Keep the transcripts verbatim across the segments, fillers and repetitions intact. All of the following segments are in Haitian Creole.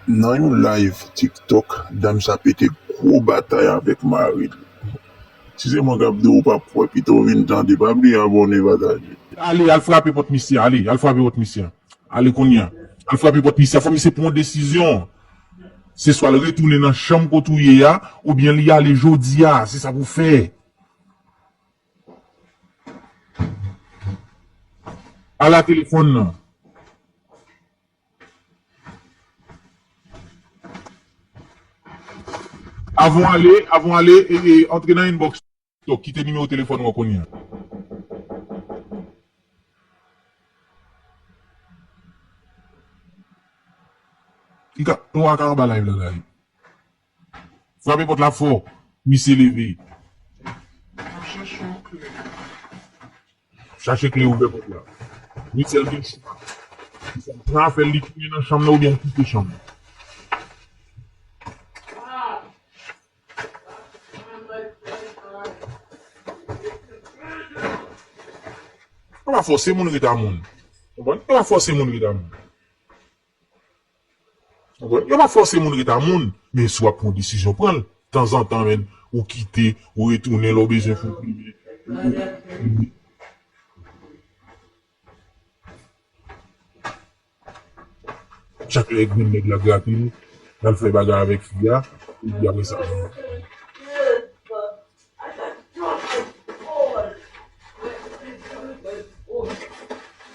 Nan yon live TikTok, dam sa pete gwo batay avèk mari l. Si se mwen k ap di w, ou p ap kwè, pito w vin tande. Pa bliye abòne, pataje. Ale, al frape pòt misye, ale, al frape pòt misye. Ale kounye a. Al frape pòt misye, fò misye pran yon desizyon. Se swa l retounen nan chanm kote w ye a, oubyen li ale jodi a, se sa pou w fè. Al a telefòn nan. Avan w ale, avan w ale, e, e, antre nan inbox TikTok, kite nimewo telefòn ou an kounye a. Li ka, ou a ka anba live la, la. Frape pòt la fò, misye leve. M ap chache yon kle. Chache kle ouvè pòt la. Michel gen chwa. Pran afè l, li tounen nan chanm nan oubyen l kite chanm nan. Yo pa fòse moun ret a moun. Konprann? Yo pa fòse moun ret a moun. Konprann? Yo pa fòse moun ret a moun, men si w ap pran yon desizyon, pran l. Tanzantan, menn, ou kite, ou retounen lè w bezwen pou w prive. Chak lè grenn nèg la grape l, l al fè bagay avèk fi a, epi apre sa.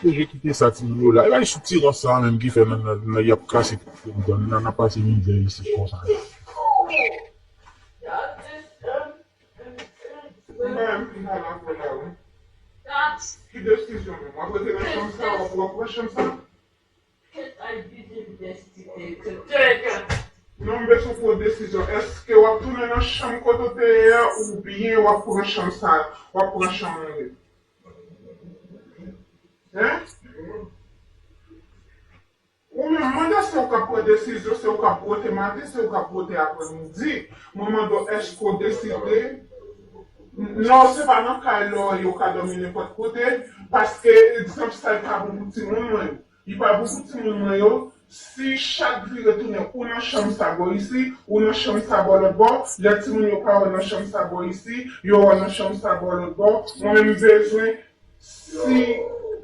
Deje kite sa timoun yo la. E pa jis sou ti rans sa a menm ki fè nan, nan, nan y ap kase tout dan nan, n ap pase mizè isit konsa. Mwen menm m fin pale avè w la wi. Ki desizyon menm? W ap rete nan chanm sa, w ap, w ap pran chanm sa? Non, m bezwen pran desizyon. Èske w ap tounen nan chanm kote w te ye a, oubyen w ap pran chanm sa, w ap pran chanm ou ye? Hein? Ou menm, mande se ou k ap pran desizyon, se ou k ap bwote maten, se ou k ap bwote aprèmidi. Mwen mande w, èske w deside? Non, se pa nan kay lè w ye, ou ka dòmi nenpòt kote, paske egzanp sa, li pa bon pou timoun mwen yo. Li pa bon pou timoun mwen yo. Si chak vire tounen, ou nan chanm sa bò isi, ou nan chanm sa bò lòt bò, lè timoun yo pa wè nan chanm sa bò isi, yo wè nan chanm sa bò lòt bò, mwen menm bezwen Si,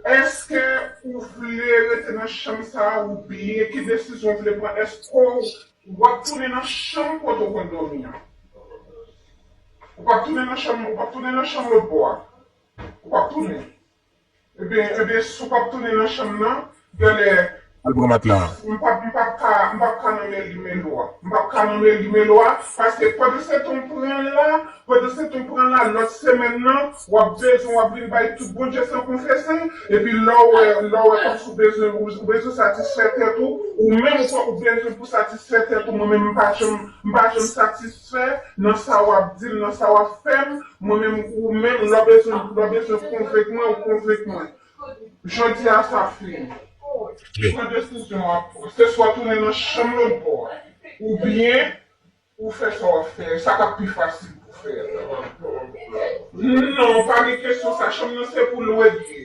èske ou vle rete nan chanm sa a oubyen ki desizyon ou vle pran? Èske w, w ap tounen nan chanm kote w konn dòmi an? Ou p ap tounen nan chanm, ou p ap tounen nan chanm lòt bò a? Ou p ap tounen? Ebyen, ebyen, si w p ap tounen nan chanm nan, genlè Al pran matla a. M p ap, m p ap ka, m p ap ka nonmen limelo a. M p ap ka nonmen limelo a, paske pandan se tan w pran l la, pandan se tan w pran l la, lòt semèn nan, w ap bezwen, w ap vin bay tout Bondye san konfese, epi lè w wè, lè w wè kòmsi w bezwen, ou, ou bezwen satisfè tèt ou, ou menm ou, ou bezwen pou satisfè tèt ou, mwen menm m pa janm, m pa janm satisfè nan sa w ap di m, nan sa w ap fè m, mwen menm ou menm, lè w bezwen, lè w bezwen konvenk mwen, ou konvenk mwen. Jodi a sa fini. Wi. Pran desizyon w ap pran. Se swa tounen nan chanm lòt bò a, oubyen ou fè sa w ap fè. Sa k ap pi fasil pou fè. Non, pa gen kesyon sa. Chanm nan se pou lwe l ye.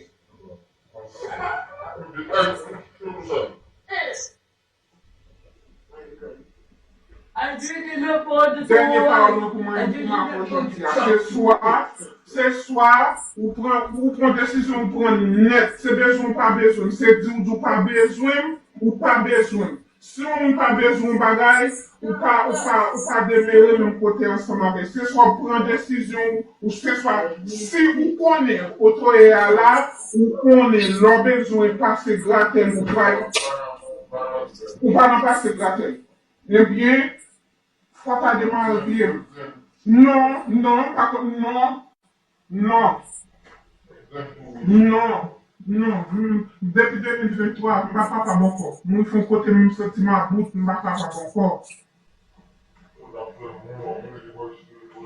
Dènye pawòl mwen pou mwen, pou mwen pran jodi a. Se swa, se swa ou pran, ou pran desizyon, ou pran nèt. Se bezwen ou pa bezwen m. Se di ou di ou pa bezwen m, ou pa bezwen m. Si yon moun pa bezwen yon bagay, ou pa, ou pa, ou pa demere menm kote ansanm avè l. Se swa ou pran desizyon ou, ou se swa, si ou konnen kote w ye a la, ou konnen lè w bezwen pase gratèl, ou pa, ou pa nan pase gratèl. Ebyen, fò ta demarye pye m. Non, non, pa konn, non, non, non, non, hmm, depi de mil venntwa, m pa kapab ankò. Mwen fè yon kote m santi m about, m pa kapab ankò.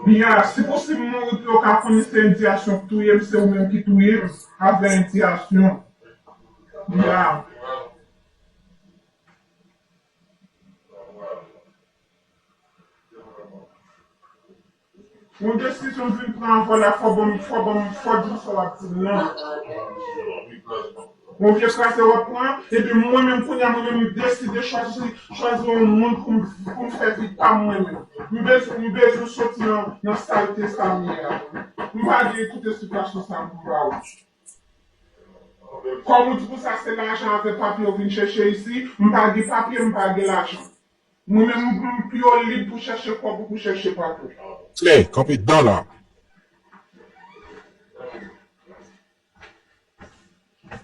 Ya, si posib mouri pou yo ka konnen se endiyasyon k touye m, se ou menm ki touye m avè endiyasyon. Ya. Yon desizyon m vin pran avè w la, fò ban m, fò ban m, fò di m sa w ap di m nan. Yon vye kraze w ap pran, epi mwen menm kounye a, mwen menm m deside chwazi, chwazi yon moun pou m, pou m fè vi pa m mwen menm. M bezwen, m bezwen soti nan, nan salte sa m ye a. M pa gen tout esplikasyon sa pou m ba ou. Kòm ou di pou sa se lajan avèk papye ou vin chèche isi, m pa gen papye, m pa gen lajan. Mwen menm, m, m, yo lib pou chèche kòb ou pou chèche papye. Klè, kanpe dan la.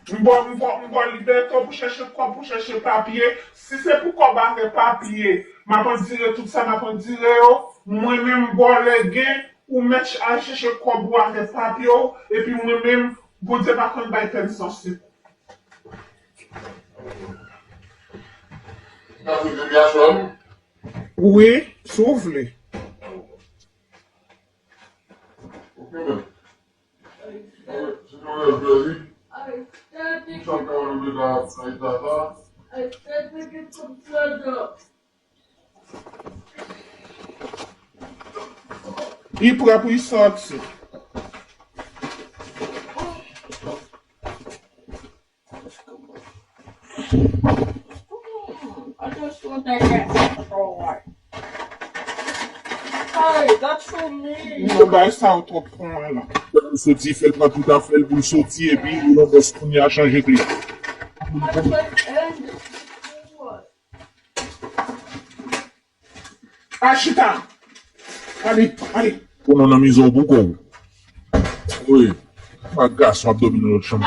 M ba w, m ba w, m ba w libète w pou chèche kòb, pou chèche papye. Si se pou kòb avè papye, m ap andire tout sa, m ap andire yo. Mwen menm, m ba w lè gen, ou mèt al chèche kòb ou avè papye w, epi mwen menm, Bondye pa konn bay pèn san sik. Wi, si w vle. Li prè pou li sòti. Non, bay sa yo twòp pran la. Fè l soti, fè l pran tout afè l pou l soti, epi li nan bòs kounye a chanje kle. Al chita. Ale, ale. Konnen w nan mizè w pou kò w. Wi. Pa gason ap dòmi nan lòt chanm.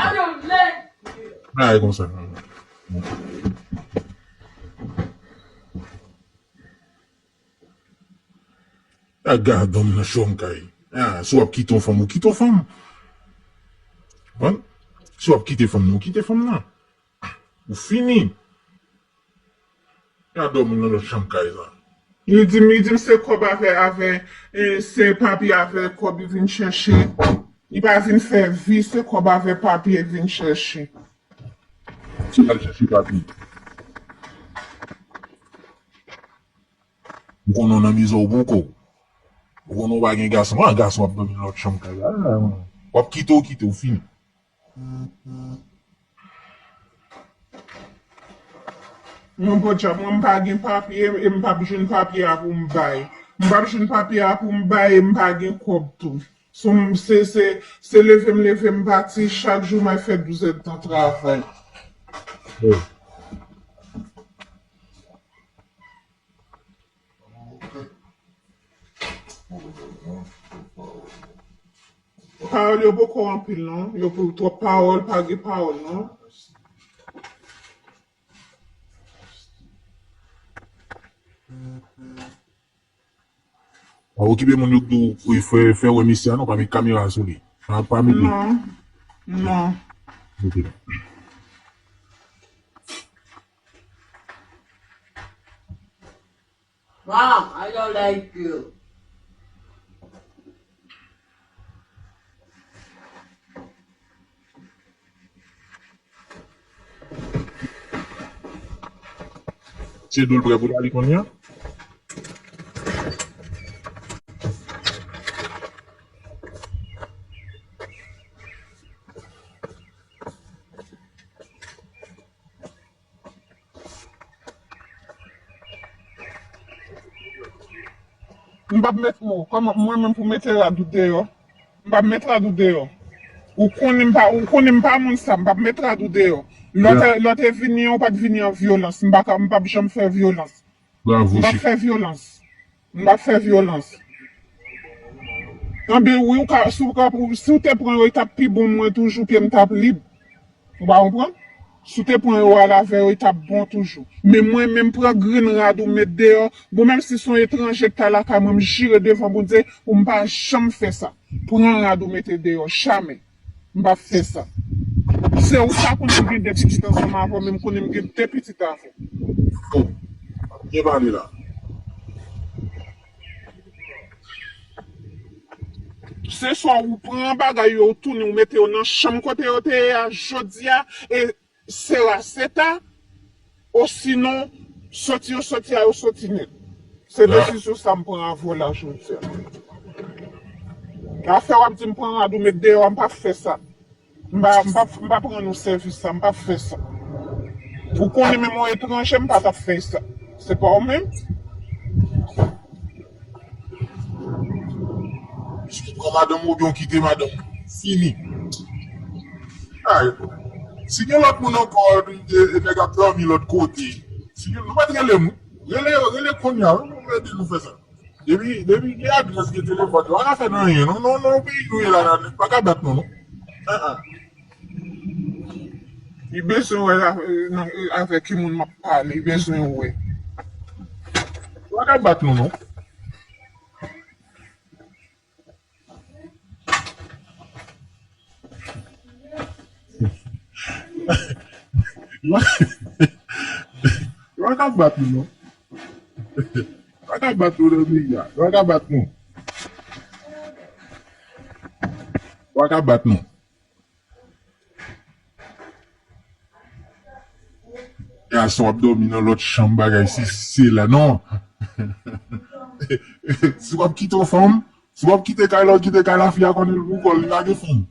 Ay, konsa. A gadon m nan chòm kay. A, si w ap kite yon fanm, ou kite yon fanm. Konprann? Si w ap kite fanm nan, ou kite fanm nan. Ou fini. Gadon m nan lòt chanm kay sa. Li di m, li di m se kòb avè, avè, e, se papye avè kòb li vin chèche. Li pa vin fè vi, se kòb avè papye li vin chèche. Se l al chèche papye. Ou konnen w nan mizè w poko. Ou konnen w pa gen gason. A, gason ap dòmi nan lòt chanm kay la. A, w ap kite, w kite, w fini. Yon podyab, mwen m pa gen papye, e m p ap jwenn papye a pou m bay. M p ap jwenn papye a pou m bay, e m pa gen kòb tou. So, m, se, se, se leve m leve m pati, chak jou m al fè douz èdtan travay. Pawòl yo poko anpil non. Yo pou twòp pawòl, pa gen pawòl non. Pa okipe moun yo k di w fè, fè wè mesye a non, pa met kamera sou li. Pa, pa met li. Non. Non. Ok. Mom, I don't like you. Se dlo l prè pou l ale kounye a. M p ap met, o, kòman, mwen menm pou mete rad ou deyò? M p ap met rad ou deyò. Ou konnen m pa, ou konnen m pa moun sa, m p ap met rad ou deyò. Lè w te, lè w te vini an, ou pa t vini an vyolans. M pa ka, m p ap janm fè vyolans. Bravo, m p ap fè vyolans. M p ap fè vyolans. Anben wi, ou ka, si w ka, si w te pran yo, li t ap pi bon mwen toujou, pye m t ap lib. Ou pa konprann? Si w te pran yo al avè yo, li t ap bon toujou. Men mwen menm, pran grenn rad ou met deyò. Bon, menm si se yon etranje k ta lakay mwen, m jire devan Bondye pou m pa janm fè sa. Pran rad ou mete deyò, jamè. M p ap fè sa. Se ou sa konnen m gen de pitit ansanm avè w, men m konnen m gen de pitit avè w. Bon, byen pale la. Se swa ou pran bagay yo, ou tounen, ou mete yo nan chanm kote yo te ye a, jodi a, e se raseta, osinon, soti yo soti a, yo soti nèt. Se desizyon sa m pran avè w la, jodi a. Afè w ap di m pran rad ou met deyò a, m p ap fè sa. M pa, m pa, m pa pran nou sèvis sa, m pa fè sa. Ou konnen menm yon etranje, m pa t ap fè sa. Se pa ou menm? Si w pran madanm ou oubyen w kite madanm ou, fini. Ay, si gen lòt moun ankò, e, e nèg ap dòmi lòt kote. Si gen, nou mèt rele m. Rele, rele kounye a, wi, nou mèt nou fè sa. Depi, depi gen adrès, gen telefòn, yo pa ka fè nou anyen, non, non, non, peyi nou ye la, la, nèg pa ka bat nou, non. Ah, ah. Li bezwen wè la, nan, avèk ki moun m ap pale, li bezwen wè. Yo pa ka bat nou, non. Yo, yo pa ka bat nou, non. Yo pa ka bat nou nan peyi a. Yo pa ka bat nou. Yo pa ka bat nou. Gason ap dòmi nan lòt chanm, bagay sesi sela, non. Si w ap kite yon fanm, si w ap kite kay la, w kite kay la, fi a konnen l pou kò l, li pa gen fanm.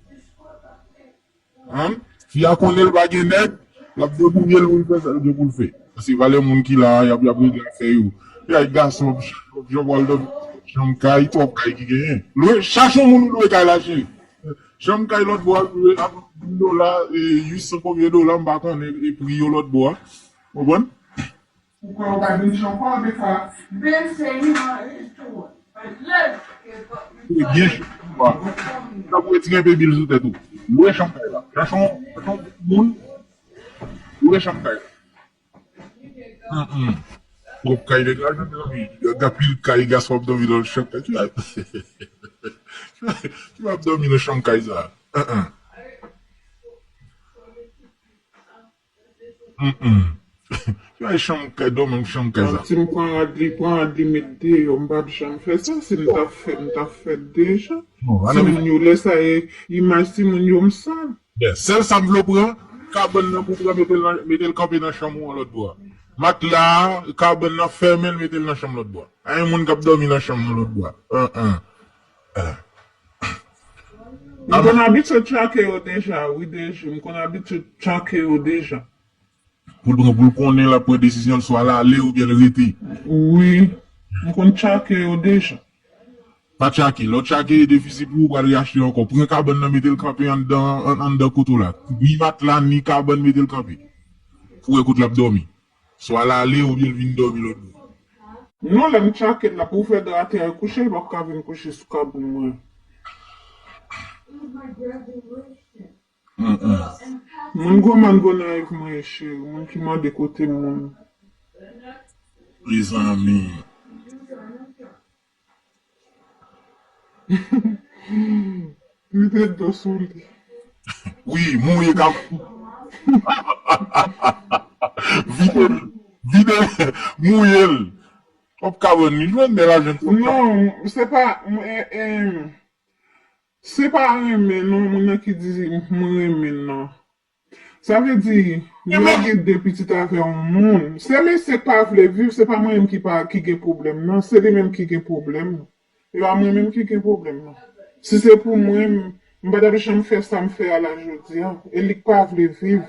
Hein? Fi a konnen l pa gen nèg, l ap debouje l pou l fè sa l gen pou l fè. Paske valè moun ki la a, y ap, y ap regle afè yo. Epi ay gason, jan w al nan chanm kay, twòp kay ki genyen. Lwe, chache yon moun ou lwe kay la, cheri. Chanm kay lòt bò a, lwe a, dola, e, uit san konbyen dola, m pa konnen, e, pri yo lòt bò a. Konprann? Ou kwè ou pa vin jan kò, de fwa. Ben, se yon, e, tou. Lè, e, byen cho, wa. Sa pou retire enpe bil sou tèt ou. Lwe chanm kay la. Chache yon, chache yon moun, lwe chanm kay la. Mm, mm. Twòp kay nèg la, mezanmi. Gen anpil kay, gason ap dòmi nan chanm kay. Ki ap, ki ap dòmi nan chanm kay sa? Mm, mm. Mm, mm. Ki bay chanm kay, dòmi nan chanm kay sa? Ti m pran rad li, pran rad li met deyò, m p ap janm fè sa. Si m t ap fè, m t ap fè deja. Bon, timoun yo, lè sa e, imaj timoun yo, m sal. Yeah, sèl sa m vle w pran, kabann nan pou w pran, mete l nan, mete l kanpe nan chanm ou an lòt bò a. Matla a, kabann nan, fèmen l, mete l nan chanm lòt bò a. Pa gen moun k ap dòmi nan chanm nan lòt bò a. An, an. Ah. M konn abitye tchake yo deja, wi, deja. M konn abitye tchake yo deja. Pou l pran, pou l konnen l ap pran desizyon l, swa l ale oubyen l rete. Wi. M konn tchake yo deja. Pa tchake. Lè w tchake, e defisi pou ou pral reyachte ankò. Pran kabann nan, mete l kanpe anndan, an, anndan kote w la. Ni matla, ni kabann, mete l kanpe. Pou w wè kote l ap dòmi. Swa l ale oubyen l vin dòmi lòt bò. Non, lè m tchake l la, pou fè dra atè a kouche, li p ap ka vin kouche sou kabann mwen. Mm, mm. Moun gwo, moun Gonayiv mwen ye, cheri. Moun ki mande kote moun. Mezanmi. Vide dlo sou li. Wi, mouye kap. Vide, vide, mouye l. W ap ka wè li jwenn bèl lajan. Non, se pa, m, e, e, se pa renmen, non, moun nan ki di mwen renmen, non. Sa vle di, lè w gen de pitit avè yon moun, se mesye k pa vle viv, se pa mwen menm ki pa, ki gen pwoblèm nan, se li menm ki gen pwoblèm nan. E pa mwen menm ki gen pwoblèm nan. Si se pou mwen, m, m pa t ap janm fè sa m fè a la jodi a. E li k pa vle viv.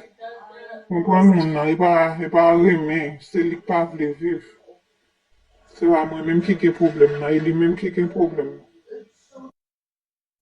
Konprann moun nan, e pa, e pa renmen, se li k pa vle viv. Se pa mwen menm ki gen pwoblèm nan, e li menm ki gen pwoblèm nan.